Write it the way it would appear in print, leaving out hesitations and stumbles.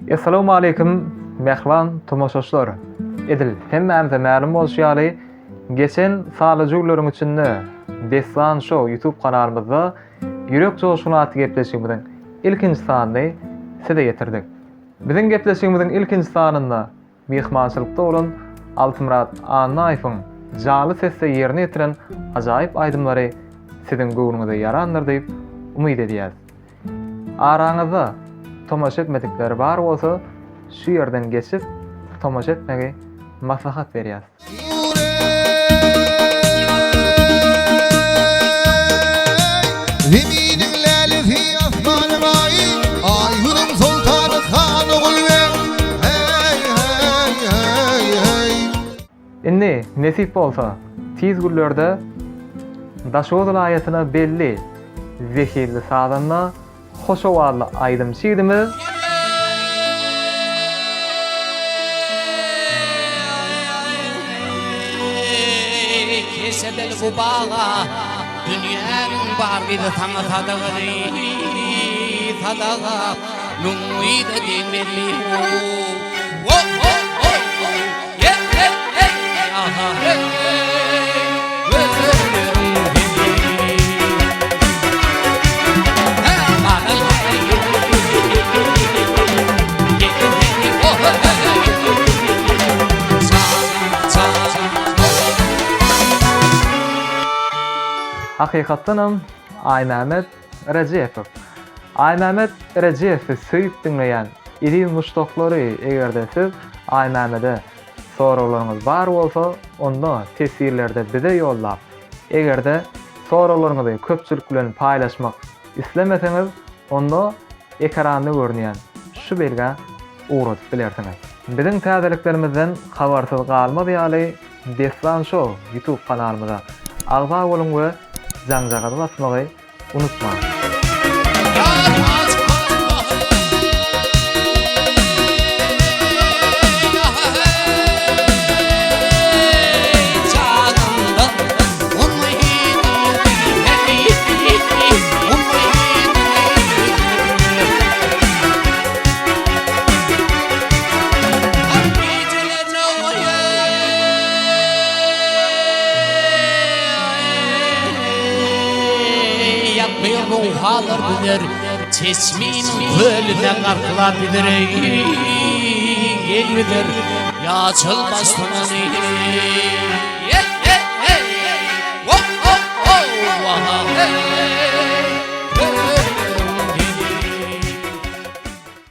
Essalawmaleýkim mähriban tomaşaçylar! Edil hemmämize mälim bolşy ýaly, geçen sanlyja günleriň içinde Dessan Show YouTube kanalymyzda Ýürek joşguny atly gepleşigimiziň ilkinji sanyny size ýetirdik. Biziň gepleşigimiziň ilkinji sanynda myhmançylykda bolan Altymyrat Annaýewiň janly sesde ýerine ýetiren ajaýyp aýdymlary siziň göwnüňize ýarandyr diýip umyt edýäris. Araňyzda tomaşa etmedikleri bar bolsa şu ýerden geçip tomaşa etmegi maslahat berýäs. Zeminiň lälesi, asmanyň aýy, Aý-Günüň soltany han Ogulbeg, Heý, heý, heý, heý. Indi, nesip bolsa, tiz günlerde Daşoguz welaýatyna belli zehinli sazanda, hoş owazly aýdymçy ýigidimiz, Kesedel bu baga Dünýäniň bar gyzy saňa sadagaly Sadaga Müň gyza degmezmi Hakykatdanam Aýmämmet Rejepow. Aýmämmet Rejepowy söýüp diňleýän eziz muşdaklary eger-de siz Aýmämmede Soraglaryňyz bar bolsa, onda teswirlerde bize ýollap, eger-de soraglaryňyzy köpçülik bilen paýlaşmak islemeseňiz, onda ekranda görünýän şu belgä ugradyp bilersiňiz. Biziň täzeliklerimizden habarsyz galmaz ýaly Dessan Show YouTube kanalymyza agza boluň we jaňjagazy basmagy unutmaň. Ýatmyr ruhalar güzer, Çeşminiň kölüne garklar gider eý, Gel ýüzer, ýaşyl başlanany.